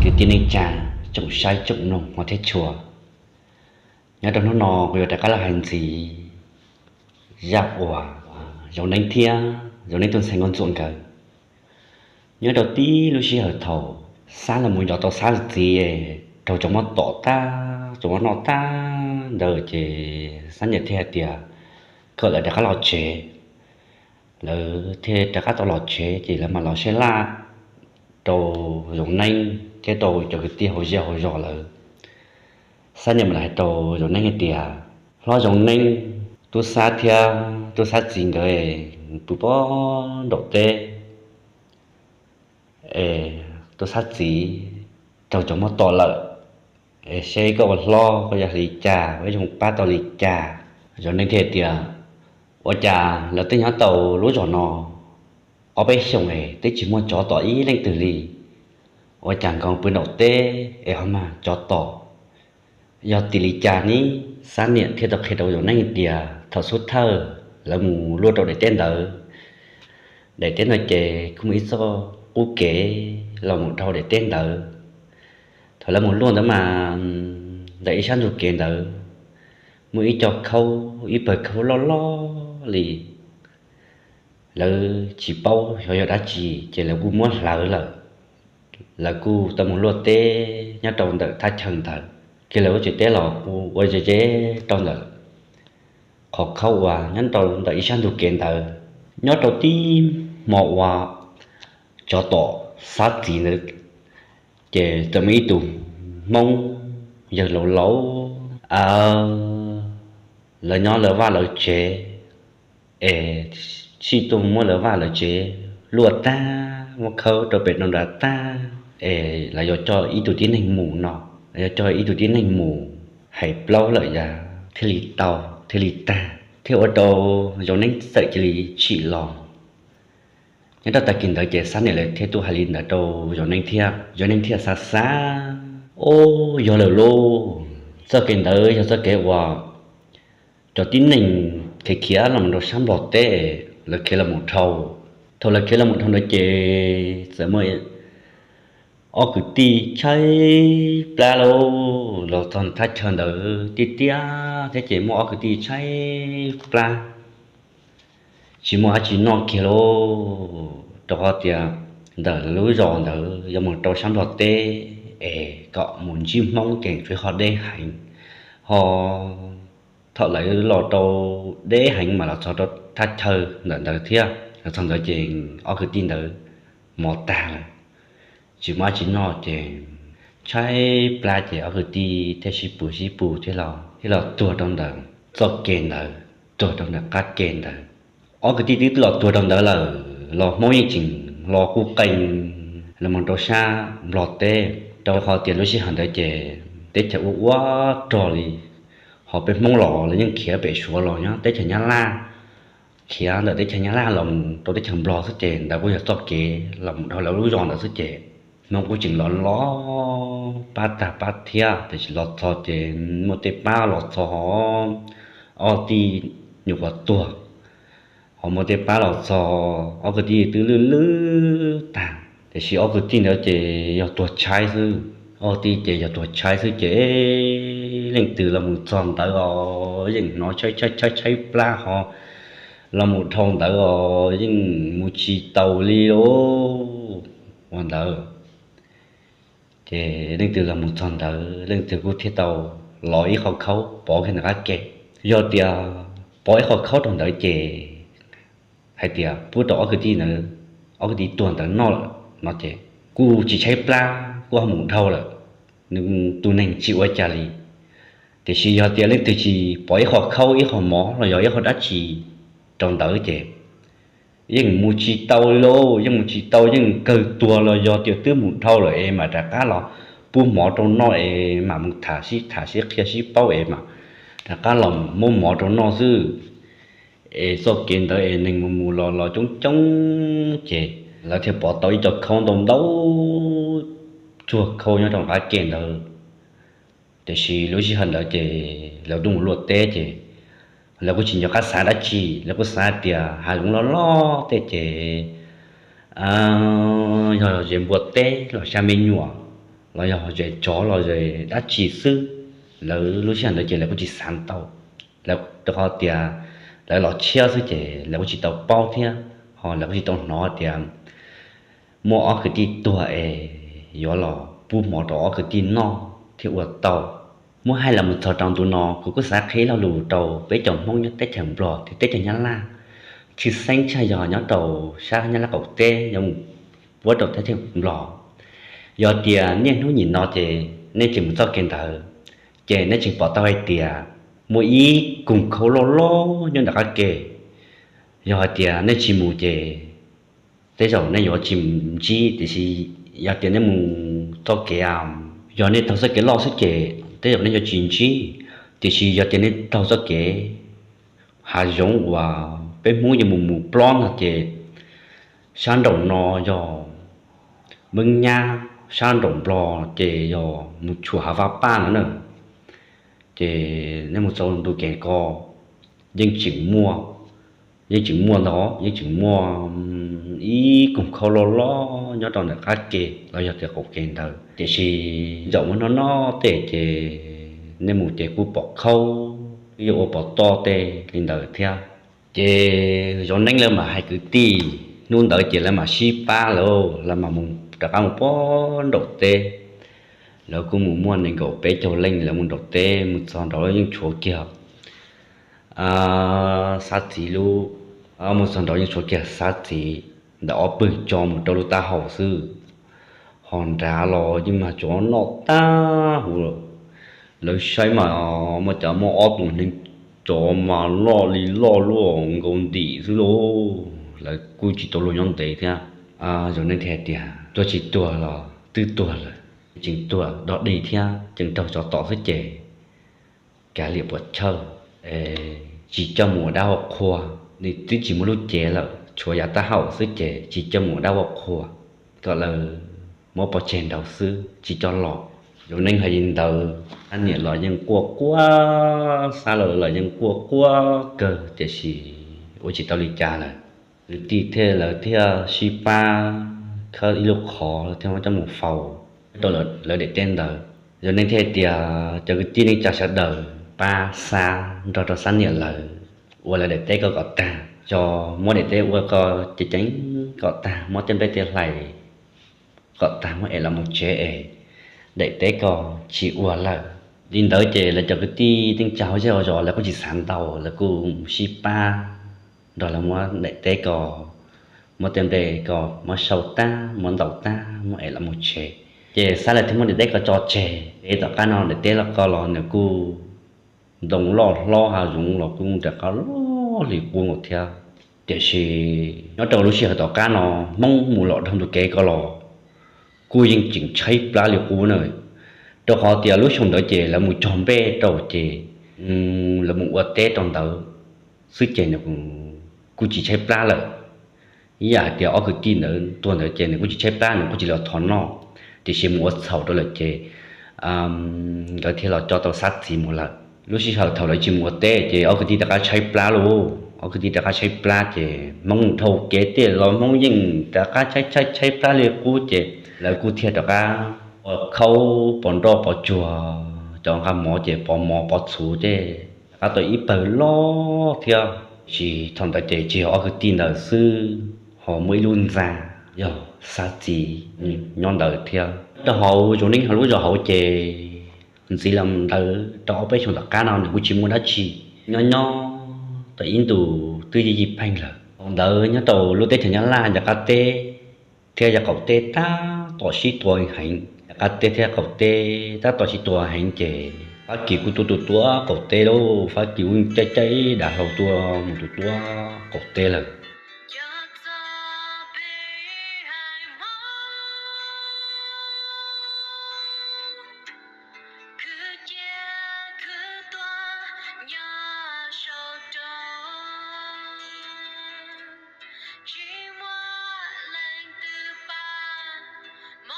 Kwv tij neej tsa, tsoom saib tsoom mloog hmov thiab tshua, nyob rau hnub no kuv yuav rov qab los hais ntxiv zaj uas Zoo Neeb thiab Zoo Neeb tus ntxhais Nkauj Ntxuam nkawd. Nyob rau tib lub sij hawm thaum Xab los mus nco tau Xab txiv raug tsoom mlob tom tag, tsoom mlob noj tag ntawd ces Xab niam thiaj hais tias kom lawv rov qab los tsev. Lawv thiaj rov qab tau los tsev ces lawv mam los sab laj rau Zoo Neeb thiab rau cov kwv tij hauv zej hauv zos lawm. Xab niam mam li hais rau Zoo Neeb hais tias, Hlob Zoo Neeb, tub Xab thiab tub Xab txiv nkawd pw pob nraum teb es tub Xab txiv raug cov mlob tom lawm, es seb koj ua hlob koj yuav hais li cas, koj yuav pab tau li cas? Zoo Neeb thiaj tias, Ua cas lawv twb nyob tau lub zos no ob peb xyoos es twb tsis muaj tsov tom ib leej twg li, ua cas nkaus pw nraum teb es ho mag tsov tom? Yog tim li cas ne? Xab niam thiaj tau qhia rau Zoo Neeb tias thaum xub thawj lawv mus luaj rau daim teb ntawd, daim teb ntawd ces kuj muaj ib txoj qub kev los mus dhau daim teb ntawd. Thaum lawv mus luaj ntawd mas ntawm ib sab ntug kev ntawd muaj ib co khaub, ib pawg khaub loj loj li. Lawv tsis paub xyov yog dab tsi ces lawv kuj muab hlawv lawm. Lawv kuj tau mus luaj teb nyob rau ntawm thaj chaw ntawd, ces lawv kuj tseem teb los ua ze ze rau ntawm qhov khaub uas nyob rau ntawm ib sab ntug kev ntawd. Nyob rau tib hmo uas tsov tom Xab txiv ntawd, ces txawm muaj ib tug Hmoob yawg laus laus, lawv nyob lawv vaj lawv tsev, es sij tuaj muab lawv vaj lawv tsev luaj tag, muab khawb rau pem rau nrad tag, es lawv yuav coj ib tug tib neeg mus no, lawv yuav coj ib tug tib neeg mus, hais plaub lawm yas thiaj li tau, thiaj li tag, thiaj ua rau Zoo Neeb txawm cia li tsim los. Nyob rau tag kis ntawd ces Xab niam lawv thiaj tuaj hais li ntawd rau Zoo Neeb thiab. Zoo Neeb thiaj xav xav, Ub, yog lawm lauj, txoj kev ntawd yog txoj kev uas cov tib neeg khiav khiav los rau sab Nplog teb, lawv khiav los mus dhau. Thaum lawv khiav los mus dhau ntawd ces txawm muaj ob kwv tij tshaib plab lauj, los txog thaj chaw ntawd tiag tiag thiab ces muaj ob kwv tij tshaib plab, tsis muaj dab tsi noj kiag lauj, rau qhov tias ntawm lub zos ntawd yuav mus rau sab Nplog teb es kom mus ntsib Hmoob ces tsuas ho deb heev, ho thaum lawv los rau deb heev mas los txog rau thaj chaw ntawm ntawd thiab, los txog ntawd ces ob kwv tij ntawd mov tag lawm, tsis muaj dab tsi noj ces tshaib plab ces ob kwv tij thiaj sib pus sib pus thiab los, thiaj los tuag rau ntawm txoj kev ntawd, tuag rau ntawm qab kev ntawd. Ob kwv tij twb los tuag rau ntawd lawm los Hmoob yeej tseem los kuj qee los mus rau sab Nplog teb, rau qhov tias lub sij hawm ntawd ces teb chaws ua ua rog li, ho peb Hmoob los lawv yeej khiav pem Suav los nyob teb chaws Nyab Laj, khiav ntawm teb chaws Nyab Laj los mus rau teb chaws Nplog xwb ces ntawd kuj yog txoj kev los mus dhau lawv lub zos ntawd xwb ces Hmoob kuj tseem los los pab tag pab thiab, tiam sis los txog ces muaj tej pab los txog ob tij nyuam qhuav tuag, ho muaj tej pab los txog ob kwv tij twb lwj lwj tag, tiam sis ob kwv tij ntawd ces yog tuag tshaib xwb, ob kwv tij ces yog tuag tshaib xwb ces leej twg los mus txog ntawd os yeej hnov tshaib tshaib tshaib tshaib plab ho los mus dhau ntawd os yeej mus tsis taus li lauj. Ua ntawd ces leej twg los mus txog ntawd leej twg kuj thiaj tau los ib qho khaub pov kiag ntawm qab ke. Yog tias pov ib qho khaub rau ntawd ces hais tias pub rau ob kwv tij ntawd, ob kwv tij tuag ntawd noj lawm no ces kuj tsis tshaib plab kuj ho mus dhau lawm, nws tus neeg tsis ua cas li. Tiam sis yog tias leej twg tsis pov ib qho khaub ib qho mov los yog ib qho dab tsi rau ntawd ces yeej mus tsis tau li lauj, yeej mus tsis tau, yeej kawg tuag los yog tias twb mus dhau lawm es mam rov qab los pub mov rau noj es mam mus tham sib tham sib qhia sib paub es mam rov qab los muab mov rau noj xwb. Es txoj kev ntawd es neeg mus mus los los coob coob ces lawv thiaj pov tau ib co khaub ntau ntau tsuag khaub nyob rau qab ke ntawd. Tiam sis lub sij hawm ntawd ces lawv tuaj mus luaj teb ces lawv kuj tsis nco qab xav dab tsi, lawv kuj xav tias hav zoov loj loj tej ces yog ze npua teb los xya me nyuam los yog zes tsov los zes dab tsi xwb, lawv lub sij hawm ntawd ces lawv kuj tsis xav tau. Lawv rau qhov tias lawv los tshiab xwb ces lawv kuj tsis tau paub thiab, ho lawv kuj tsis tau hnov tias muaj ob kwv tij tuag es yuav los pub mov rau ob kwv tij noj thiab ua tau. Muab hais los mus txog rau ntu no kuv kuj xav qhia lo lus rau peb cov Hmoob nyob teb chaws Nplog thiab teb chaws Nyab Laj, tshwj xeeb tshaj yog nyob rau sab Nyab Laj qaum teb yuav mus puab rau teb chaws Nplog. Yog tias niaj hnub nim no ces nej tseem mus txoj kev ntawd, ces nej tseem pom tau hais tias muaj ib koog khaub loj loj nyob nram qab ke. Yog hais tias nej tsis mus ces tej zaum nej yuav tsis ntsib, tiam sis yog tias nej mus txoj kev, yog nej taug txoj kev loj xwb ces tej zaum nej yuav tsis ntsib, tiam sis yog tias nej taug txoj kev hav zoov uas peb Hmoob yuav mus mus plob no ces sab nraum no yog Meeb Nyab, sab nraum Nplog ces yog mus tshuam hav Vaj Paj no na. Ces nej mus txog ntu kev ko yeej tseem muaj, yeej tseem muaj ntau, yeej tseem muaj ib koog khaub loj loj nyob rau ntawm qab ke los yog tias qaum kev ntawd, tiam sis zaum muab noj noj tej ces nej mus ces kuj pom khaub, twb yuav ua pov toj tej li ntawd thiab. Ces Zoo Neeb lawv mam hais kwv tij, hnub ntawd ces lawv mam sib pab lawm, lawv mam mus rov qab mus puag nraum teb. Lawv kuj mus muaj nees nkaum peb caug leej, lawv mus nraum teb mus txog nraud yeej tshuav kiag Xab Txiv lub, mus txog nraud yeej tshuav kiag Xab Txiv ntawm ob pwg tso mus rau lub taub hau xwb. Ho nrad los yeej mag tsov noj tag huv. Lawv saib mas muaj cov muaj ob tug neeg tsov mas loj li loj luaj nkaus ntim xwb lauj. Lawv kuj tsis tau luag nyob ntev thiab. Zoo Neeb thiaj hais tias tuag tsis tuag los twb tuag lawm, tseem tuag dog dig thiab tseem raug tsov tom xwb ces kav liam puas chawj, tsis coj mus ua dab ua qhua, nws twb tsis muaj lub cev lawm, tshuav yav taub hau xwb ces tsis coj mus ua dab ua qhua, kom lawv muab pov tseg nraud xwb tsis coj los. Zoo Neeb hais li ntawd, Xab niam los yeej quaj quaj, Xab los los yeej quaj quaj kawg, tiam sis ua tsis tau li cas lawm. Kwv tij thiaj, lawv thiaj sib pab khawb ib lub qhov thiaj muab coj mus faus rau lawv daim teb ntawd. Zoo Neeb thiaj hais tias cov kwv tij neej tsa sawv daws pab Xab nrog rau Xab niam lawv ua lawv daim teb ko kom tag, tso, muab daim teb ua ko ceev ceev kom tag, muab tej nplej tej hlais kom tag, muab ev los mus tsev es daim teb ko tsis ua lawm. Li ntawd ces lawv cov kwv tij neej tsa hauv zej hauv zos lawv kuj tsis xav ntau, lawv kuj sib pab nrog lawv muab daim teb ko, muab tej nplej ko muab sau tag, muab ntaus tag, muab ev los mus tsev. Ces Xab lawv thiaj muab daim teb ko tso tseg. Tom qab no daim teb ko los nws kuj ntoo loj hlob hav zoov los kuj rov qab loj li qub nkaus thiab. Tiam sis nyob rau lub sij hawm tom qab no Hmoob mus los dhau ntu kev ko los kuj yeej tseem tshaib plab li qub na, rau qhov tias lub xyoo ntawd ces lawv mus cog nplej rau ces lawv mus ua teb rau ntawd xwb ces nws kuj tsis tshaib plab lawm. Ib yam hais tias ob kwv tij ntawd tuag ntawd ces nws kuj tsis tshaib plab, nws kuj tsis los thov noj, tiam sis mus ua txhaum rau lawm ces nkawd thiaj los coj tau Xab txiv mus lawm. Lub sij hawm thaum lawv tsis mus ua teb ces ob kwv tij rov qab tshaib plab lauj, ob kwv tij rov qab tshaib plab ces Hmoob mus dhau kev tej los Hmoob yeej rov qab tshaib tshaib tshaib plab li qub ces lawv kuj thiaj rov qab ua khaub pov nroj pov tsuag, cov nqa mov ces pov mov pov txhuv tej rov qab tau ib pawg loj thiab. Tiam sis thaum ntawd ces tsis yog ob kwv tij ntawd xwb, ho muaj ib lub ntxa yog Xab txiv nyob ntawd thiab. Rau hauv Zoo Neeb hauv lub zos hauv ces ntxiv los ntawd rau ob peb xyoos tom qab no nws kuj tsis muaj dab tsi, nyob nyob tau ib ntus twb yij yij pheej lawm. Thaum ntawd nyob rau lub teb chaws Nyab Laj yav qab teb thiab yav qaum teb tab tom sib tua heev, yav qab teb thiab qaum teb tab tom sib tua heev ces Fab Kis kuj tuaj tua tua qaum teb lauj, Fab Kis kuj caij caij dav hlau tuaj mus tua tua qaum teb lawm.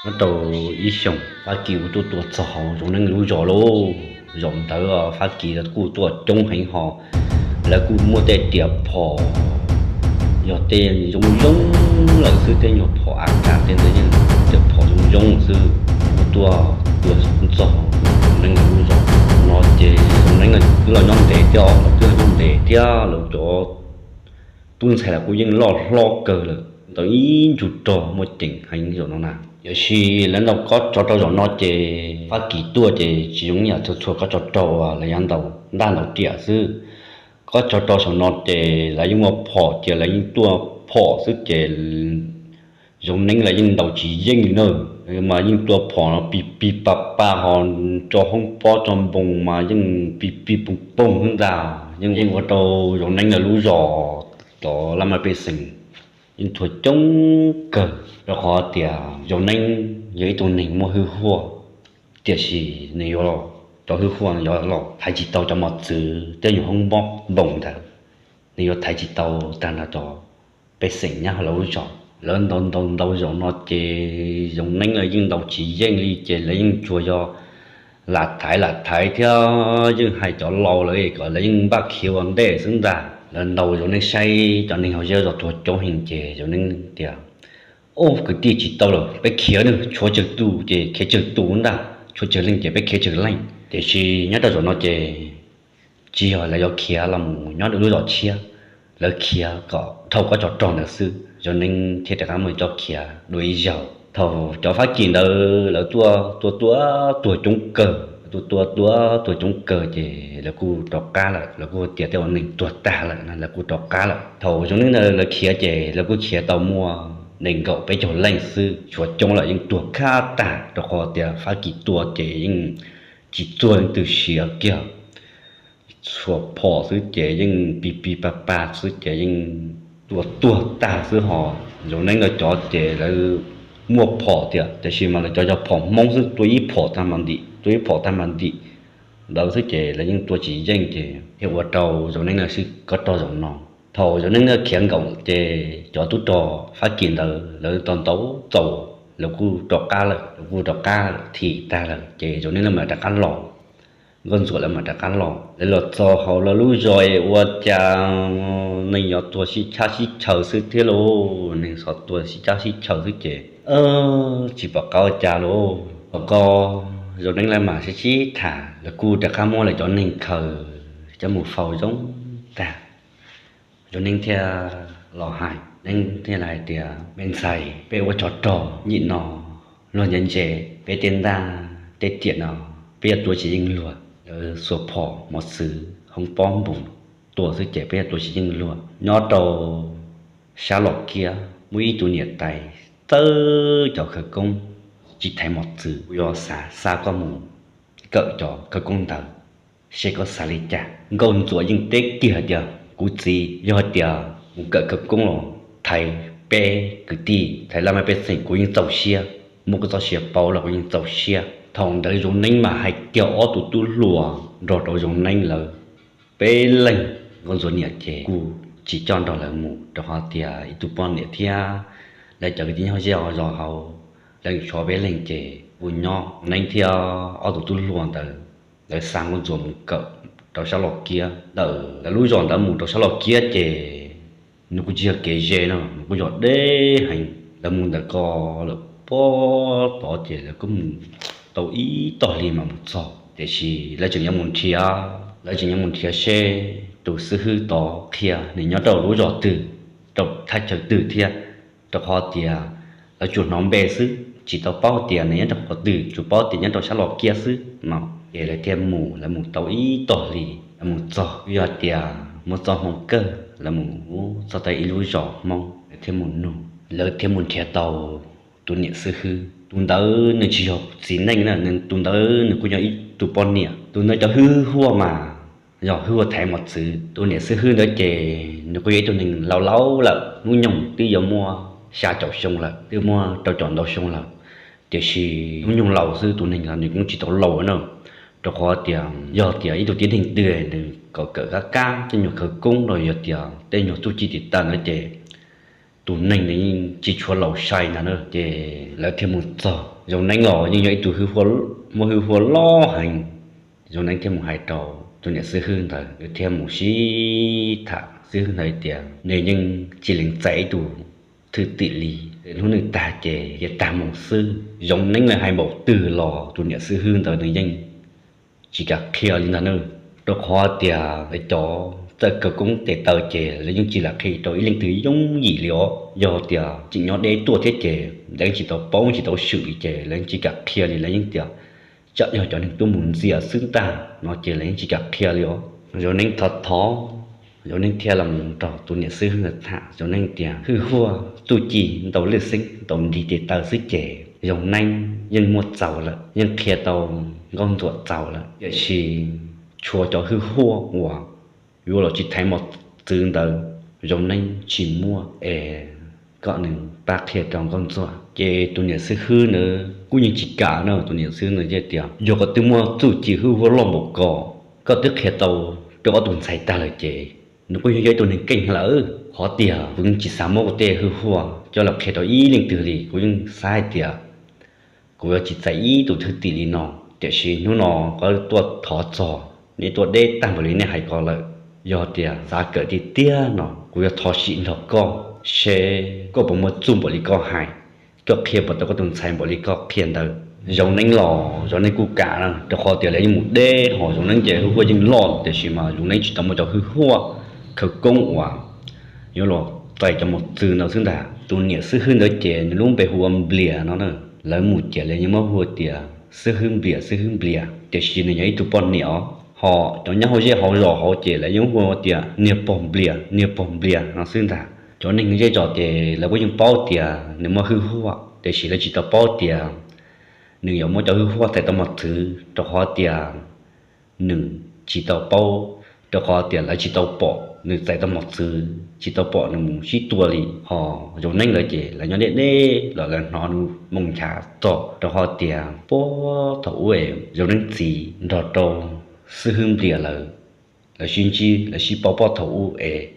Nyob rau ib xyoos Fab Kis kuj tuaj tua txog hauv Zoo Neeb lub zos lauj. Zaum ntawd Fab Kis los kuj tuaj coob heev ho lawv kuj muaj tej riam phom, yog tej zoo zoo lawm xwb, tej nyuag phom AK tej ntawd yeej riam phom zoo zoo xwb, muaj tuaj tua txog Zoo Neeb lawv lub zos no ces Zoo Neeb twb los nyob ntev thiab, twb los nyob ntev thiab lawv cov tub ntxhais los kuj yeej loj hlob kawg lawm, ntau ib ntsug rog muaj ceem heev zaum no na. Tiam sis lawv ntaus kob tsov rog zaum no ces Fab Kis tuaj ces tsis zoo ib yam txhua txhua kob tsov rog uas lawv yuav ntaus ntaj ntaus riam xwb. Kob tsov rog zaum no ces lawv yeej muaj phom ces lawv yeej tuaj phom xwb ces Zoo Neeb lawv yeej ntaus tsis yeej li na. Mas yeej tua phom no pig pig pa pa ho tso hoob pob tso npoos mas yeej pig pig poog poog xwb ntag. Yeej yeej ua rau Zoo Neeb lawv lub zos cov laj mej pej xeem yeej thuam coob kawg, rau qhov tias Zoo Neeb yog ib tug neeg muaj hwj huaj, tiam sis nws yuav, cov hwj huaj no yuav los thaiv tsis tau cov mos txwv thiab nyuag hoob pob npoos ntawd, nws yuav thaiv tsis tau tag nrho cov pej xeem nyob hauv lawv lub zos. Lawv ntaus ntaus ntaus zaum no ces Zoo Neeb lawv yeej ntaus tsis yeej li ces lawv yeej tsuas yog lam thaiv lam thaiv thiab yeej hais cov laus lawv kom lawv yeej npaj khiav ua ntej xwb ntag. Lawv ntaus Zoo Neeb saib cov neeg hauv zej zos tuag coob heev ces Zoo Neeb tias, Ub, kwv tij, tsis tau lawm, peb khiav nawb, tshuav tsawg tus ces khiav tsawg tus ntag, tshuav tsawg leej ces peb khiav tsawg leej. Tiam sis nyob rau zaum no ces tsis yog lawv yuav khiav los mus nyob rau lub zos tshiab, lawv khiav kom dhau kob tsov rog ntawd xwb. Zoo Neeb thiaj rov qab muab coj khiav dua ib zaug. Thaum cov Fab Kis ntawd lawv tuaj tua tua tuag coob kawg, tua tua tua tuag coob kawg ces lawv kuj rov qab lawm, lawv kuj tias tej ua neeg tuag tag lawm no lawv kuj rov qab lawm. Thaum Zoo Neeb ntawd lawv khiav ces lawv kuj khiav tau muaj nees nkaum peb caug leej xwb, tshuav coob lawm yeej tuag khab tag rau qhov tias Fab Kis tua ces yeej tsis txuag leej twg siav kiag, tshuav phom xwb ces yeej pig pig pa pa xwb ces yeej tua tuag tag xwb. Ho Zoo Neeb lawv cov ces lawv muaj phom tiag tiam sis mas lawv cov yog phom Hmoob xwb, tua ib phom tag mas ntim, tua ib phom tag mas ntim ntawd xwb ces lawv yeej tua tsis yeej ces thiaj ua rau Zoo Neeb lawv sib kob rog zaum no. Thaum Zoo Neeb lawv khiav nkaum ces cov tub rog Fab Kis ntawd lawv tau ntaus txaus, lawv kuj rov qab lawm, lawv kuj rov qab thim tag lawm ces Zoo Neeb lawv mam rov qab los. Nkauj Ntxuam lawv mam rov qab los, lawv los txog hauv lawv lub zos es ua cas neeg yuav tuag sib cab sib chaw xwb thiab lauj, neeg xov tuag sib cab sib chaw xwb ces tsis pom qab ua cas lauj. Tom ko Zoo Neeb lawv mam sib sib tham, lawv kuj rov qab muab lawv cov neeg khaws coj mus faus zoo tag. Zoo Neeb thiaj los hais, Neeb thiaj li hais tias, Me ntxhais, peb ua tsov rog nyim no luag ntse ntse, peb tej ntaj tej riam no peb yuav tua tsis yeej luag. Lawv xuas phom mos txwv hoob pob npoos tua xwb ces peb yuav tua tsis yeej luag. Nyob rau sab Los Kiab muaj ib tug niam tais txawb cov khawv koob tsis thaiv mos txwv, kuv yuav xav xa koj mus kawm cov khawv koob ntawd, seb koj xav li cas. Nkauj Ntxuam yeej teb kiag hais tias, Kuv txiv, yog hais tias mus kawm khawv koob los thaiv peb kwv tij, thaiv laj mej pej xeem kuv yeej txaus siab, muab koj txoj sia pauv los kuv yeej txaus siab. Thaum ntawd Zoo Neeb mam hais kiag ob tug tub hluas nrog rau Zoo Neeb lawv peb leeg. Nkauj Ntxuam niam ces kuj tsis coj nrog lawv mus rau qhov tias ib tug poj niam thiab lawv cov kwv tij nyob zej zos hauv, lawv tshuav peb leeg ces kuj nyob Neeb thiab ob tug tub hluas ntawd. Lawv xa Nkauj Ntxuam mus kawm rau sab Los Kiab. Ntawm lawv lub zos ntawd mus rau sab Los Kiab ces nws kuj tsis yog kev ze no, nws kuj yog deb heev. Lawv mus ntawm ko lawm puag tod ces lawv kuj mus tau ib tog hli mam mus txog, tiam sis lawv tseem yuav mus nrhiav, lawv tseem yuav mus nrhiav seb tus xib hwb tod qhia nws nyob rau lub zos twg, rau thaj chaw twg thiab, rau qhov tias lawv tsuas hnov npe xwb, tsis tau paub tias nws nyob rau qhov twg, tsuas paub tias nyob rau sab Los Kiab xwb no. Ces lawv thiaj mus, lawv mus tau ib tog hli, lawv mus txog yog tias muaj txoj hmoo kawg, lawv mus txog tau ib lub zos Hmoob, lawv thiaj mus nug, lawv thiaj mus nrhiav tau tus niam xib hwb. Tus ntawd nws tsis yog txiv neej na, tus ntawd nws kuj yog ib tug poj niam. Tus ntawd cov hwj huaj mas yog hwj huaj thaiv mos txwv. Tus niam xib hwb ntawd ces nws kuj yog ib tug neeg laus laus lawm, hnub nyoog twb yuav muaj xya caum xyoo lawm, twb muaj rau caum ntau xyoo lawm. Tiam sis hnub nyoog laus xwb, tus neeg los nws kuj tsis tau laus na, rau qhov tias yog tias ib tug tib neeg twg nws kom kawm kab kab tej nyuag khawv koob los yog tias tej nyuag txuj ci tim tawm ntawd ces tus neeg nws yeej tsis tshua laus sai ntag na. Ces lawv thiaj mus txog, Zoo Neeb los yeej yog ib tug hwj huaj, muaj hwj huaj loj heev. Zoo Neeb thiaj mus hais rau tus niam xib hwb ntawd, nws thiaj mus sib tham xib hwb ntawd tias nws yeej tsis lees txais ib tug thwm tim li. Hnub nws tag ces yog tag moos xwb, Zoov Neeb lawv hais npaum twg los tus niam xib hwb ntawd nws yeej tsis kam qhia li ntag na. Rau qhov tias cov txawj khawv koob tes taw ces lawv yeej tsis lam qhia rau ib leej twg yooj yim li os. Yog tias tseem nyob deb tuaj thiab ces lawv yeej tsis tau paub tsis tau swm li ces lawv yeej tsis kam qhia li, lawv yeej tias tsam yog cov neeg tuaj mus ntxias xwb ntag no ces lawv yeej tsis kam qhia li os. Zoov Neeb thov thov, Zoov Neeb thiaj los nrog tus niam xib hwb ntawd tham. Zoov Neeb tias, Hwj huaj txuj ci ntau lwj xeeb ntau nrig tes taw xwb ces Zoov Neeb yeej muaj txaus lawm, yeej qhia tau Nkauj Ntxuam txaus lawm, tiam sis tshuav cov hwj huaj uas yuav los tsis thaiv mos txwv ntawd Zoov Neeb tsis muaj es kom nws pab qhia rau Nkauj Ntxuam. Ces tus niam xib hwb ntawd kuj yeej tsis kam na, tus niam xib hwb ntawd thiaj tias, Yog koj twb muaj txuj ci hwj huaj loj npaum ko, koj twb qhia tau rau ob tug ntxhais tag lawm ces nws kuj yog ib tug neeg keej lawm. Qhov tias kuv yeej tsis xav muab kuv tej hwj huaj coj los qhia rau ib leej twg li, kuv yeej xav hais tias kuv yuav tsis txais ib tug thwj tim li no. Tiam sis hnub no koj tuaj thov txog, nej tuaj deb tag npaum li nej hais ko lawm, yog tias xav kawm tiag tiag no kuv yuav thov sim nrog koj seb koj puas muaj txuj npaum li koj hais, koj qhia puas tau koj tus ntxhais npaum li koj qhia ntawd. Zoov Neeb los Zoov Neeb kuj kam na, rau qhov tias lawv yeej mus deb ho Zoov Neeb ces hwj huaj yeej loj, tiam sis mas Zoov Neeb tsis tau muaj cov hwj huaj khawv koob uas yuav los txais cov mos txwv ntawd xwb ntag. Tus niam xib hwb ntawd ces nws lub npe hu ua Nplias no na. Lawv mus ces lawv yeej muab hu tias xib hwb Nplias, xib hwb Nplias, tiam sis nws yog ib tug poj niam os. Ho cov nyob hauv zej hauv zos hauv ces lawv yeej hu tias niag pog Nplias, niag pog Nplias no xwb ntag. Cov neeg zej zos ces lawv kuj yeej paub tias nws muaj hwj huaj, tiam sis lawv tsis tau paub tias nws yuav muab cov hwj huaj txais tau mos txwv, rau qhov tias nws tsis tau paub, rau qhov tias lawv tsis tau pom nws txais tau mos txwv, tsis tau pom nws mus sib tua li. Ho Zoov Neeb lawv ces lawv nyob deb deb los lawv hnov nws moo nchav txog, rau qhov tias puag thaum ub es Zoov Neeb txiv nrog rau xib hwb Nplias lawv, lawv sib ntsib lawv sib paub puag thaum ub es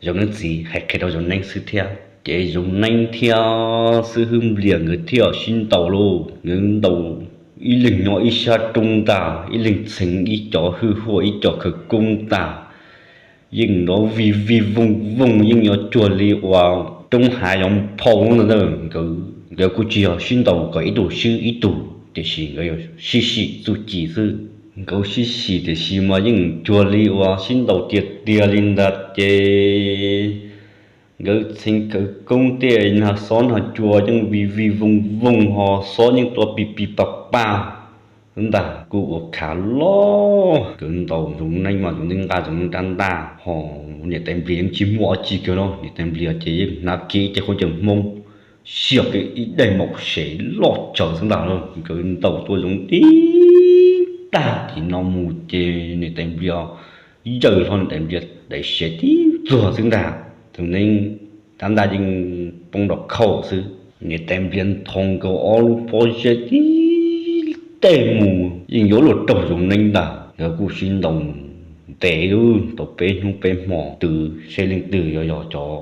Zoov Neeb txiv hais qhia rau Zoov Neeb xwb thiab. Ces Zoov Neeb thiab xib hwb Nplias nkawd thiaj sib ntaus lauj, nkawd ntaus ib leeg nyob ib sab roob ntag, ib leeg txheev ib co hwj huaj ib co khawv koob ntag. Yeej nrov vij vij vooj vooj, yeej yuav cuag li uas roob hav yuav phau ntag na. Nkawd, nkawd kuj tsis yog sib ntaus kom ib tug swb ib tug, tiam sis nkawd yog sib sim txuj ci xwb. Nkawd sib sim tiam sis mas yeej cuag li uas sib ntaus tiag tiag li ntag. Ces nkawd txheev khawv koob tej nag xob nag cua yeej vij vij vooj vooj, ho xob yeej tua pis pis pas pas ntag. Kuj ua khav loj, nkawd ntaus Zoov Neeb mas Zoov Neeb nqa Zoov Neeb rab ntaj, ho niam tais Nplias yeej tsis muaj dab tsi kiag no. Niam tais Nplias ces yeej hnav kiag ib ce khaub ncaws Hmoob, siab kiag ib daim maum sev loj tsawv xwb ntag. Nkawd ntaus tuaj Zoov Neeb tib tag tim no mus ces niam tais Nplias yawg hlo niam tais Nplias daim sev tib ntxuag xwb ntag. Zoov Neeb rab ntaj yeej poob nrov khauj xwb. Niam tais Nplias nthos nkaus ob lub pob zeb tib teg mus yeej yuav luag raug Zoov Neeb ntag. Nkawd kuj sib ntaus ntev tau peb hnub peb hmo twv seb leej twg yuav yog cov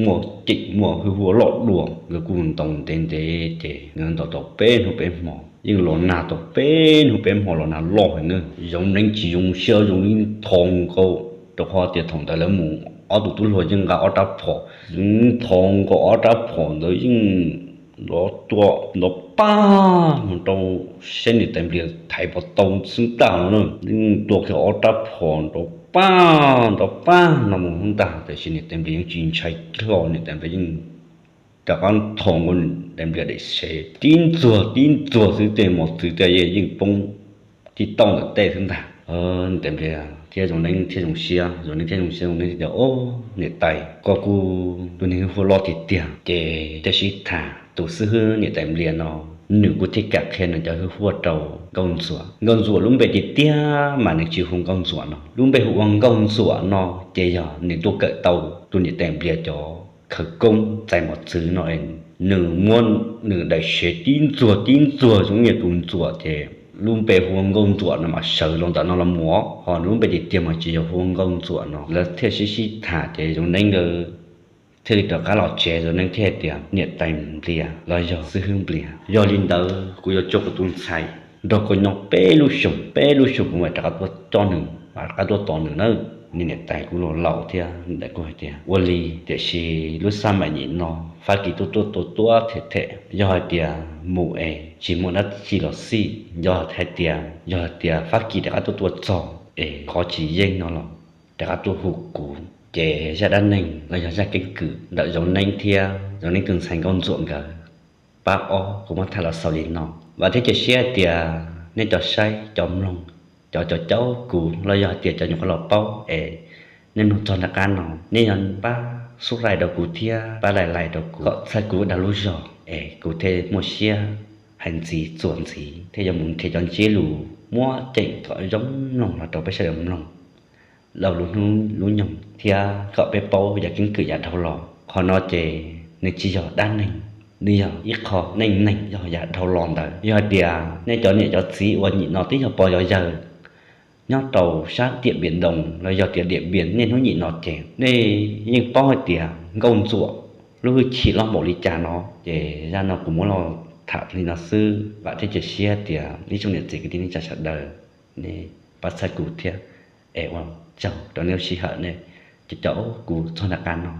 muaj ceem muaj hwj huaj loj dua. Nkawd kuj ntaus ntev ntev ces nkawd ntaus tau peb hnub peb hmo, yeej los nag tau peb hnub peb hmo los nag loj heev na. Zoov Neeb tsis zoo siab, Zoov Neeb nthos nkaus, rau qhov tias thaum ntawd lawv mus ob tug tub hluas yeej nqa ob rab phom, Zoov Neeb nthos nkaus ob rab phom ntawd yeej nrov tua nrov pag mus rau sab niam tais Nplias thaiv pov tau xwb ntag no na. Yeej tua kiag ob rab phom nrov pag nrov pag no mus xwb ntag, tiam sis niam tais Nplias yeej tsis ntshai hlo, niam tais Nplias yeej rov qab nthos nkaus niam tais Nplias daim sev tib ntxuag tib ntxuag xwb, tej mos txwv tej yeej poob tib tauj ntawm tej xwb ntag. Niam tais Nplias thiab Zoov Neeb thiaj zoo siab, Zoov Neeb thiaj zoo siab, Zoov Neeb tias, Au, niam tais, koj kuj tus neeg hwj huaj loj tiag tiag, ces thiaj sib tham tus xib hwb niam tais Nplias no, nws kuj thiaj kam qhia nws cov hwj huaj rau Nkauj Ntxuam. Nkauj Ntxuam lub npe tiag tiag mas nws tsis hu Nkauj Ntxuam no, lub npe hu ua Nkauj Ntxuam no ces yog nws tuaj kawm tau tus niam tais Nplias cov khawv koob txais mos txwv no es nws muab nws daim sev tib ntxuag tib ntxuag zoo li tus ntxuam ces lub npe hu ua Nkauj Ntxuam no mas sawv los ntawm no los mus, ho nws lub npe tiag tiag mas tsis yog hu ua Nkauj Ntxuam no. Lawv thiaj sib sib tham ces Zoov Neeb nkawd thiaj li rov qab los tsev. Zoov Neeb thiaj tias, Niam tais Nplias los yog xib hwb Nplias, yog li ntawd kuv yuav tso kuv tus ntxhais nrog koj nyob peb lub xyoos, peb lub xyoos kuv mam rov qab tuaj coj nws, mam rov qab tuaj tos nws nawb. Niam tais kuv los laus thiab, niam tais kuj hais tias ua li, tiam sis lub xab maim nyim no Fab Kis tuaj tuaj tua tuab them them, yog hais tias mus es tsis muaj dab tsi los xij, yog hais tias, yog hais tias Fab Kis rov qab tuaj tua txog es qhov tsis yeej no los rov qab tuaj hu kuv, ces zaj dab neeg los yog zaj keeb kwm ntawm Zoo Neeb thiab Zoo Neeb tus ntxhais Nkauj Ntxuam nkawd pab ob, kuv muab tham los xaus li no. Vam thiab cia siab hais tias nej cov saib cov mloog, cov cov caub kuv los yog hais tias cov nyuam qhuav los paub es nej mloog txog nram qab no, nej yuav pab subscribe rau kuv thiab pab like like rau kuv kom txhawb kuv dag lub zog es kuv thiaj muaj siab hais ntxiv txuas ntxiv thiab yuav mus nrhiav cov ntsiab lus muab ceem kom zoo mloog los rau peb sawv daws mloog rau lub hnub lub nyoog thiab kom peb paub yam keeb kwm yav dhau los. Qhov no ces nws tsis yog dab neeg, nws yog ib qho neej neeg yog yav dhau los ntawd. Yog hais tias nej cov niam cov txiv uas nyim no twb yog pog yog yawg nyob rau sab Tiam Npiam Ntoos los yog tias Tiam Npiam niaj hnub nyim no ces nej yeej paub hais tias Nkauj Ntxuam lub hwj chim loj npaum li cas no. Ces zaj no kuv muab los tham li no xwb, vam thiab cia siab tias ib tsoom niam txiv kwv tij neej tsa sawv daws nej pab txhawb kuv thiab es ua tsaug rau nej lub sij hawm nej cov caum kuv txog nram qab no.